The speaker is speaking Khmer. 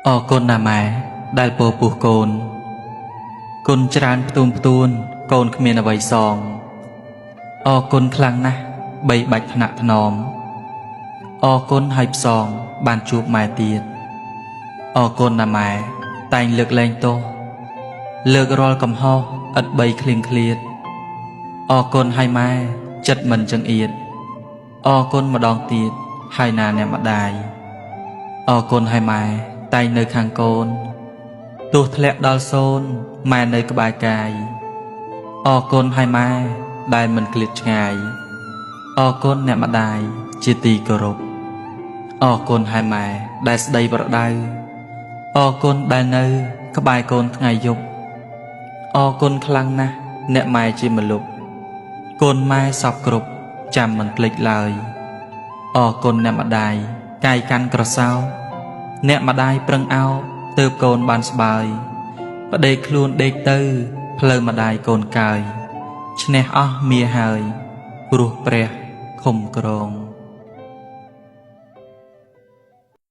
អរគុណណាស់ម៉ែដែលពោពោះកូនគុណច្រើនផ្ទួនផ្ទួនកូនគ្មានអ្វីសងអរគុណខ្លាំងណាស់បីបាច់ថ្នាក់ថ្នមអរគុណហើយផ្សងបានជួបម៉ែទៀតអរគុណណាស់ម៉ែតែងលើកលែងទោសលើករាល់កំហុសឥតបីឃ្លៀងឃ្លាតអរគុណហើយម៉ែចិត្តមិនចង្អៀតអរគុណម្ដងទៀតហើយណាអ្នកម្ដាយអរគុណហើយម៉ែតែងនៅខាងកូនទោះធ្លាក់ដល់សូន្យម៉ែនៅក្បែរកាយអរគុណហើយម៉ែដែលមិនឃ្លាតឆ្ងាយអរគុណអ្នកម្ដាយជាទីគោរពអរគុណហើយម៉ែដែលស្ដីប្រដៅអរគុណដែលនៅក្បែរកូនថ្ងៃយប់អរគុណខ្លាំងណាស់អ្នកម៉ែជាម្លប់កូនម៉ែសពគ្រប់ចាំមិនភ្លេចឡើយអរគុណអ្នកម្ដាយកាយកាន់ក្រសោបអ្នកម្ដាយប្រឹងអោបទើបកូនបានស្បើយប្តីខ្លួនដេកទៅផ្លូវម្ដាយកូនកើយឈ្នះអស់មាហើយព្រោះព្រះឃុំក្រង។